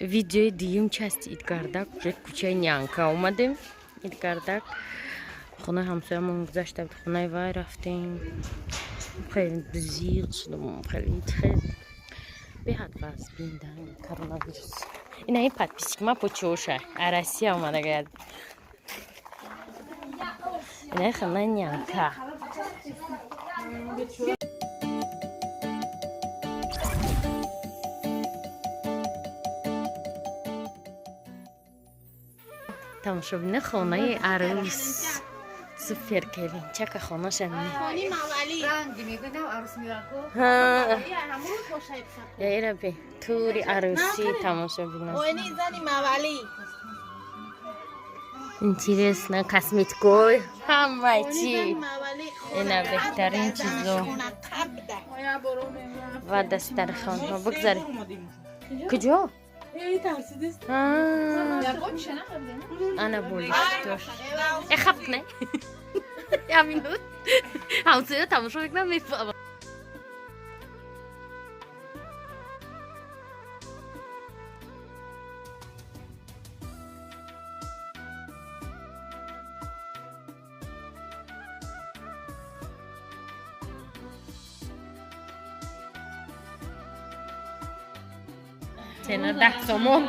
Видеои дуюм части Идгардак, уже кӯчаи Нянка омадем. Идгардак хонаи ҳамсоямон гузашта буд, хонаи вай рафтем. Хеле зиқ шудам, хеле хеле беҳад вазбинда коронавирус. Ина ин подписчик ма почоша, а Россия омада гаяд. Ина хонаи Нянка. Тамошобина, хонаи арӯс супер келинчака хонаша. Яираби тури арӯсӣ, тамошобина, интересно, косметикой, ҳамаи чи, ина беҳтарин чизо ва дастархонҳо. Бигзаред, куҷо? Ана болиштош. Э, хап не. Я минут. Ҳамсоя тамошо мекунам, мефаҳмам. Цена 10 сомон.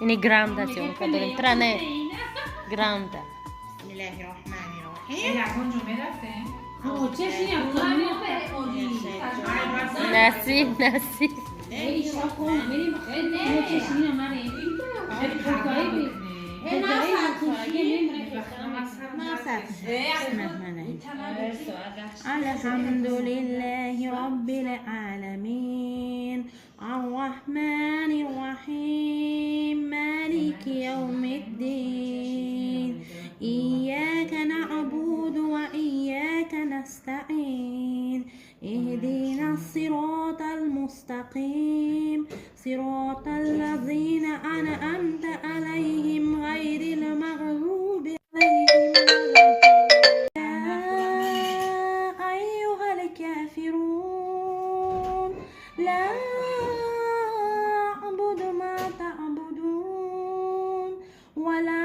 Ини грамда съёмка дорем. Тране грамда. بسم الله الرحمن الرحیم. Насиб, насиб. الحمد لله رب العالمين الرحمن الرحيم مالك يوم الدين إياك نعبد وإياك نستعين اهدنا الصراط المستقيم صراط الذين أنعمت عليهم غير المغضوب عليهم ولا يا أيها الكافرون لا أعبد ما تعبدون ولا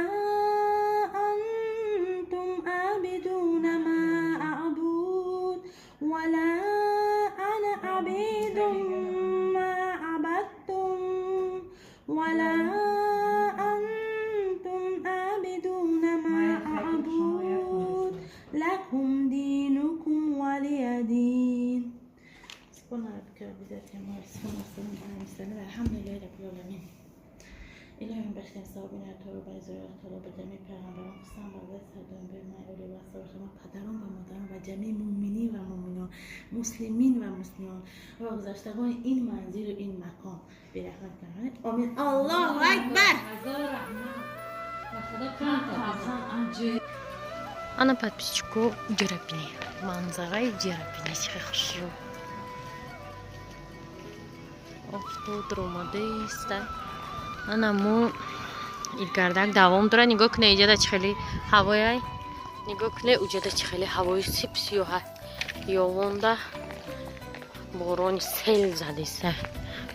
أنتم عابدون ما أعبد ولا أنا عابد ما عبدتم ولا أنتم عابدون ما أعبد لكم دينكم ولي دين. سبحان ربك رب العزة عما يصفون وسلام على المرسلين، الحمد لله رب العالمين. الهی بخیر صاحبین تو رو برای زیارت رو به جمیع پیغمبران، خصوصا بعد سردان به اولی و شما پدران و مادران و جمیع مؤمنین و مؤمنان، مسلمین و مسلمان و گذشتگان این منزل و این مکان به رحمت کنند. آمین. الله اکبر. Ана, подписчико, ҷара бинӣ. Манзараи ҷара бинӣ, чӣ хушрӯ. Офтоб омадаиста. Ана мо Идгардак давом дора. Нигоҳ кунед, иҷода чӣ хеле ҳавояй. Нигоҳ кунед, уҷода чӣ хеле ҳавои сип сиёҳа. Биёвонда борони сел задиста.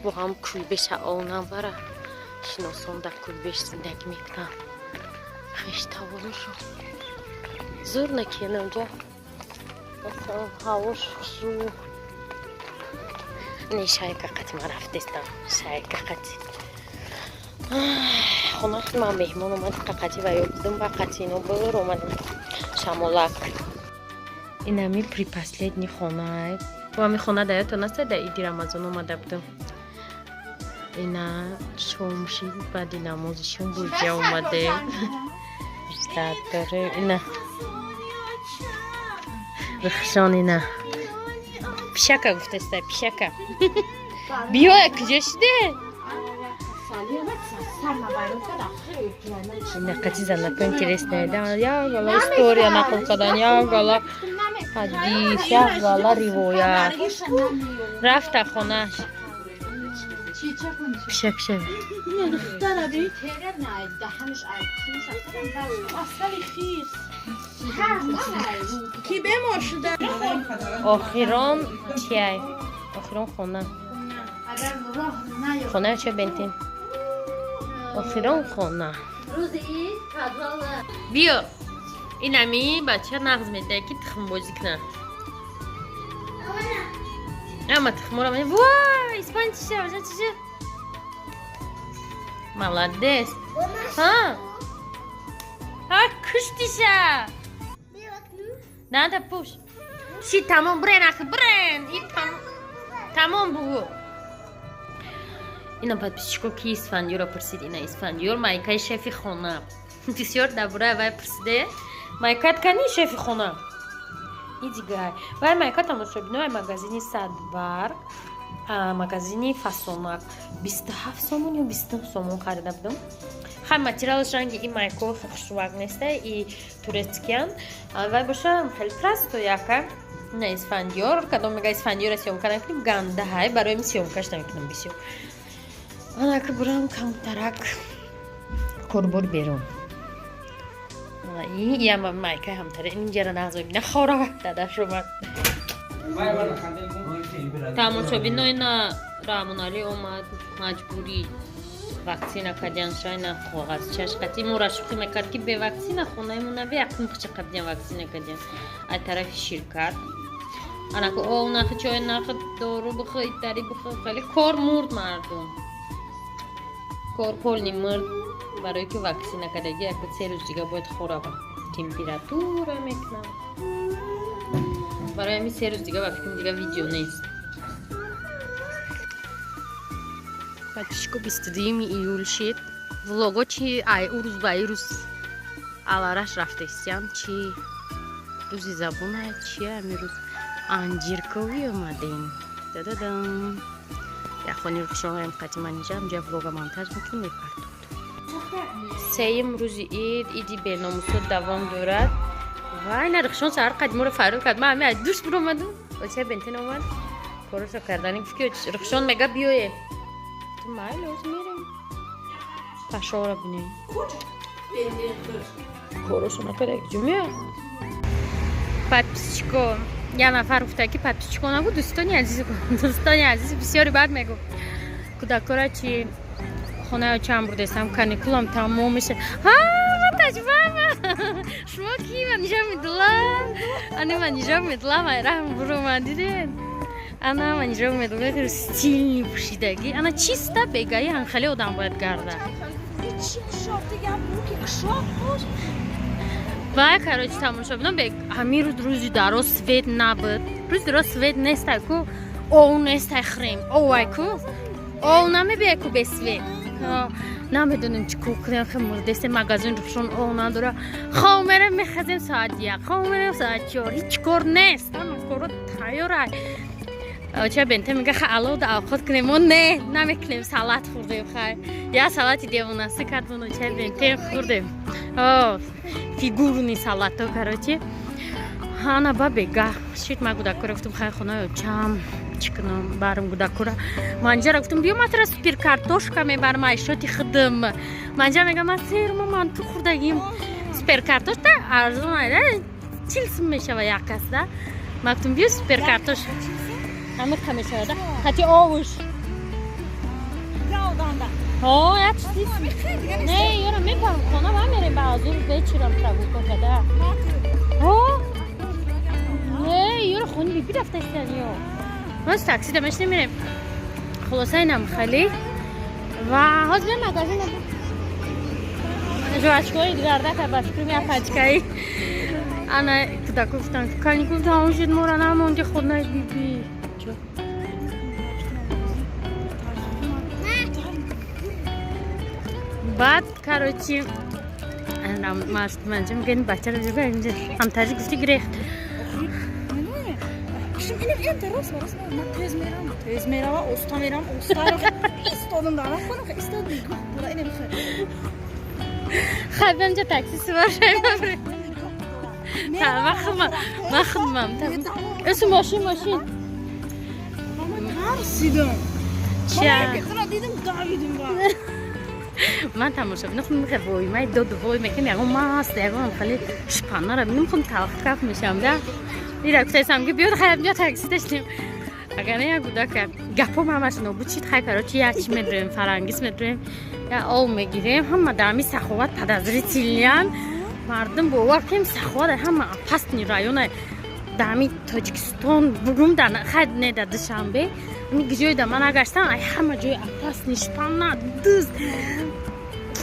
Бо ҳам кӯйбеша онавара. Шиносон дар кӯйбеш зиндагӣ мекунанд. Хештавонашон. Зур накена уҷа. Масалан, ҳавош хушрӯ. Не, шайка қати ман рафтестам. Шайка қати. Хона ман меҳмон омад, қати ва ё будум ва қати ино бир омадем. Шамолак. Инами предпоследний хона. Бо ҳами хона да ёдтон аст, да иди Рамазон омада будум. Ина шом шид, баъди намози шом буҷа омадем. Ждать дорем. Ина рухшон, ина пишака гуфтаста, пишака. Биё, куҷо шуде? Ина қати занако интересная, да? Як гала история нақл кардан, як гала ҳадис, як гала ривоят. Рафта хонаш. Пишак шави. دختره. Ки бемор шуда? Охирон чиай? Охирон хона. Хона ча бентин? Охирон хона. Биё. Инами бача нағз медиҳад, ки тухмбозӣ кунад. Ама тухмора вой, испан чиша, чиша. Молодец. Ҳа? Ҳа, куштиша. Надо пуш. Ши тамом брен ахи брен. И тамом. Тамом бугу. Ина подписчико ки Исфандиёрро пурсид, ина Исфандиёр майкаи шефи хона. Бисёр дар бораи вай пурсиде. Майкат кани шефи хона. Идигай. Вай майка тамошобино ай магазини Садбарг, магазини Фасонак. 27 сомон ё 29 сомон харида будам. Хай, материалаш ранги и майко хушрувак неста и турецкиян. Вай боша хеле просто яка. На Исфандиёр, кадом мега Исфандиёра съёмка накунем, ганда ҳай, барои съёмкаш намекунам бисёр. Анака бурам камтарак корбор берун. Яма майка ҳамтара инҷара нағз мебина хора дадаш омад. Тамошобино, ина Раҳмоналӣ омад, маҷбурӣ ваксина кардиан шайна коғазчаш қатӣ мора шӯхӣ мекард, ки бе ваксина хонаи мо наби якум қича қабдиан ваксина кардиан ай тарафи ширкат. Анаку ов нахи, чой нахи, дору бихӯ, итари бихӯ, хеле кор мурд, мардум кор полный мурд, барое ки ваксина кардаги яку 3 рӯз дига бояд хӯрава, температура мекунам. Барои ҳамин 3 рӯз дига ба фикрам дига видео нест. Подписчико, 22 июл шид. Влого чи ай ӯ рӯз ба ай рӯз алараш рафтестиям, чи рӯзи забона, чи ами рӯз анҷирковӣ омадем. Дададам, яхони рухшонаем қати манижа амҷа влога монтаж мекунем, мепартод. Сеюм рӯзи ид, иди беномусо давом дорад. Вай, на рухшон саҳар қадиморо фарёд кард. Ман ҳами аз душ биромадам, оча бентен омад, корашо кардани гуфт, ки рухшон мега биёе. Ту майли, оз мерем. Пашора бинем. Корашо накарда, ҷумия. Подписчико, як нафар гуфта, ки подписчико нагу, дӯстони азиз, дӯстони азиз бисёри бад мегӯ. Кӯдакора чи хонаи очаам бурдестам, каникулам тамом меша. Ҳа, таҷбама. Шумо ки манижа медла? Ани манижа медла, майраҳм буромад, дидед? Ана манижа медла, стильный пӯшидагӣ. Ана чиста бегаи ҳанхеле одам бояд гарда. Вай, короче, тамошобинон, ҳамин рӯз рӯзи дароз свет набуд. Рӯзи дароз свет нестай ку, ов нестай, хрем. Овай ку. Ов намебиай ку без свет. Намедонем чӣ кор кунем, хе мурдесте, магазин рухшон ов надора. Хов мерем, мехазем соат 1, хов мерем соат 4, ҳеҷ кор нест. Ҳама коро тайёрай. Ча бенте мега, ха ало да авқот кунем, мо не намекунем, салат хӯрдем. Хай, я салати девонаси кардону ча бенте хӯрдем. Фигурный салато, короче. Ана ба бега шит, ма гудакора гуфтам, хай хонаи очам чӣ кунам, барм гудакора. Манҷара гуфтам, биё, ма тара супер картошка мебарам, айшоти худам. Манҷа мега, ман серма, манту хӯрдагим. Супер картошка арзон айда, 40 сум мешава як кас да. Ма гуфтам, биё, супер картошка ҳамиқа мешавада, хати овуш. О, як чиз не, ёра мебарам хона, ва мерем ба ҳазур вечером прогулка када. О, не, ёра хони биби рафтастан ё. Мо такси да мешнем, мерем. Хулоса, инам хеле. Ва ҳозир магазин жвачкаи гардака, ба фикрам як пачкаи. Ана кӯдако гуфтанд, каникул тамом шуд, мора намонди хонаи биби. Чо? Баъд, короче, манҷа мегӯяд, бачаро ҳамтаҷи гуфти гирехт. Ман тез мерам, тез мерава, оста мерам, оста истодам дар хона, истод нигоҳ дора, инем хе. Хай, бемҷа такси сувор шавем. Ман худмам. Эсу мошин, мошин. Ман тарсидам. Чия? Ман дидам, давидим ба. Ман тамошобино худам мехе воймай доду вой мекунем, ягон маст, ягон хеле шпанара бинем, худам талхкаф мешавам да. Ира гуфтаистам, ки биёд, хай, инҷа такси доштем. Агар не, як гудака гапом ҳамаш нобуд шид. Хай, короче, як чи медроем, Фарангис медроем, я ов мегирем. Ҳама дар ҳами Саховат подозрительный ян мардум. Бовар кунем, Саховат ҳама опасный района дар ҳами Тоҷикистон бугум, дар хай не, дар Душанбе ҳами ҷой да ман нагаштам, ай ҳама ҷои опасный, шпана, дузд,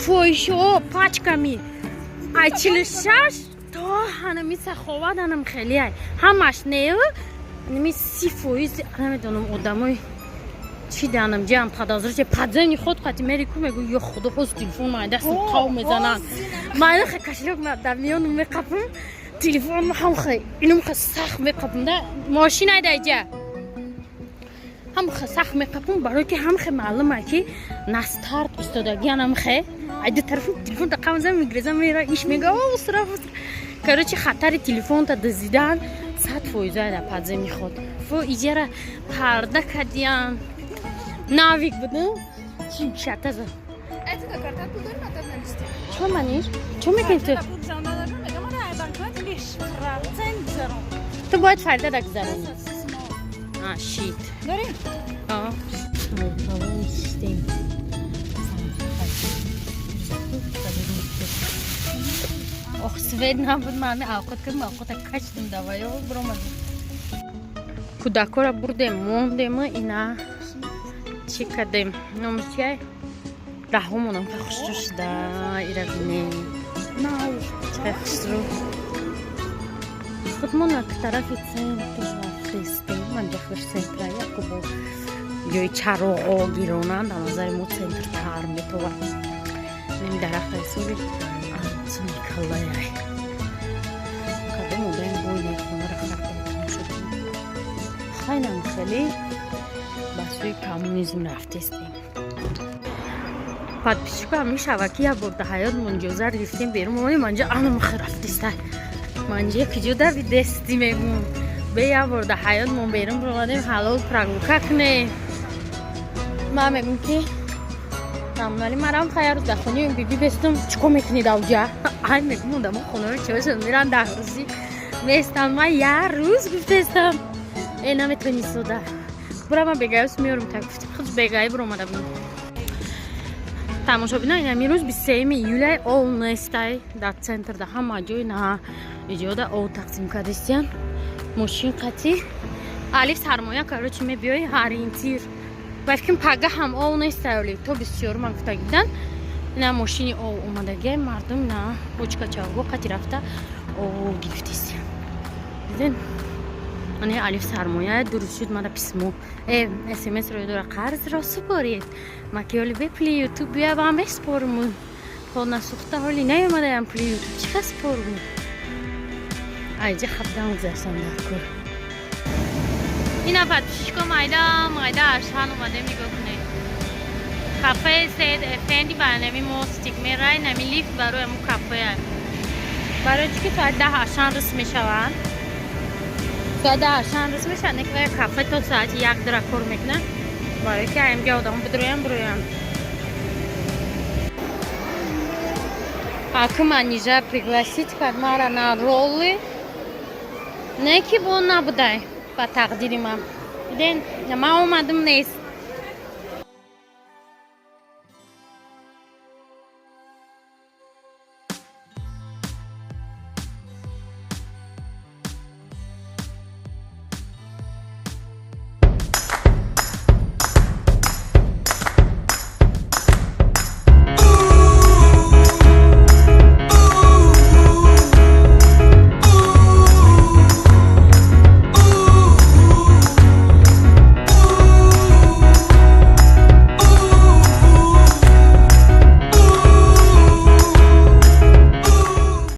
фоҳишаҳо пачками, ай 46 то ҳанами Саховат анам хеле ай ҳамаш нею ними 30%. Намедонам, одамои чӣ данам ҷам подозрение подземный ход қати мери ку, мегӯ: «Ё худо, ҳоз телефон май дастам қав мезананд». Ман хе кошелёк дар миёну меқапам, телефон ҳам хе инум хе сахт меқапам да мошин айда иҷа ҳам хе сахт меқапам, барое ки ҳам хе маълума ки настарт истодагианам хе ай ду тарафи телефон та қамза мегирезам, мера иш мега усра. Короче, хатари телефонта дузидан 100% дар подземный ход. Фо иҷара парда кардиян, навик буд чи шата за. Чо маниш, чо мекунӣ ту? Ту бояд фарда да гузаронӣ. А шит. Дорем? А. Нишистем. Ох, свет набуд, ман ҳами авқот кардам, авқота качдим, давай, биромадем. Кӯдакҳоро бурдем, мондем, ина чӣ кардем? Номиш чиай? Раҳомонам ка хушрӯ шуда, ира бинем. Чӣ хушрӯ. Худмон к тарафи центр рафтестем. Манҷа хуш центра, яко бо ҷои чароғо гиронанд, дар назари мо центр тар метовад. Нем дарахта ҳисоби Николай. Кадом одами бой нехонаро харда тамошо. Хайнам хеле ба сӯи коммунизм рафтестем. Подписчик ам, мешава ки як бор дар ҳаёт мунҷоза гирифтем, берун омадем, манҷа анам хе рафтеста. Манҷа куҷо давидести, мегум. Бе як бор дар ҳаётмон берун биромадем, ҳалол прогулка кунем. Ман мегум, ки Намунали марам хай рӯз дар хонаи биби бестум, чӣ кор мекунӣ давҷа? Ай мегум, одамо хонаро чиҳошон миран, дар рӯзӣ местам. Ман як рӯз гуфтестам, э наметавонӣ сода. Бура, ман бегаёс меёрум, так гуфтем. Худ бегаи биромада будем. Тамошобино, инами рӯз 23 июлай, ов нестай дар центр, да ҳама ҷой на иҷода ов тақсим кардистиян мошин қатӣ алиф сармоя. Короче, мебиёи ориентир ба фикрам, пага ҳам ов нестай, оли то 24 ман гуфтагидан. Ина мошини ов омадагиай, мардум на бочка чавго қати рафта ов гирифтистиян. Диден, ане алиф сармоя дуруст шуд. Мара письмо, смс рӯй дора: «Қарзро супоред». Ма ки ҳоли бе пули ютуб бия ба месупоруму хонасухта ҳоли наёмадаям, пули ютуб чӣ ха супоруму? Айҷа хабдан гузаштам дар кор. Ина подписчик о, майда майда ашхан омадем, нигоҳ кунед. Кафе Сед Эфенди ба нами мостик мерай, нами лифт барои ҳамун кафеа. Барои чӣ ки соати 10 ашан рис мешаванд, соати 10 ашан рис мешаванд, не ки кафе то соати 1 дара кор мекунад, барои ки аимҷа одамо бидроям бироянд. Аки манижа пригласить кард мара на роллы, не ки бо набудай ба тақдири ман. Диден, ман омадам, нест.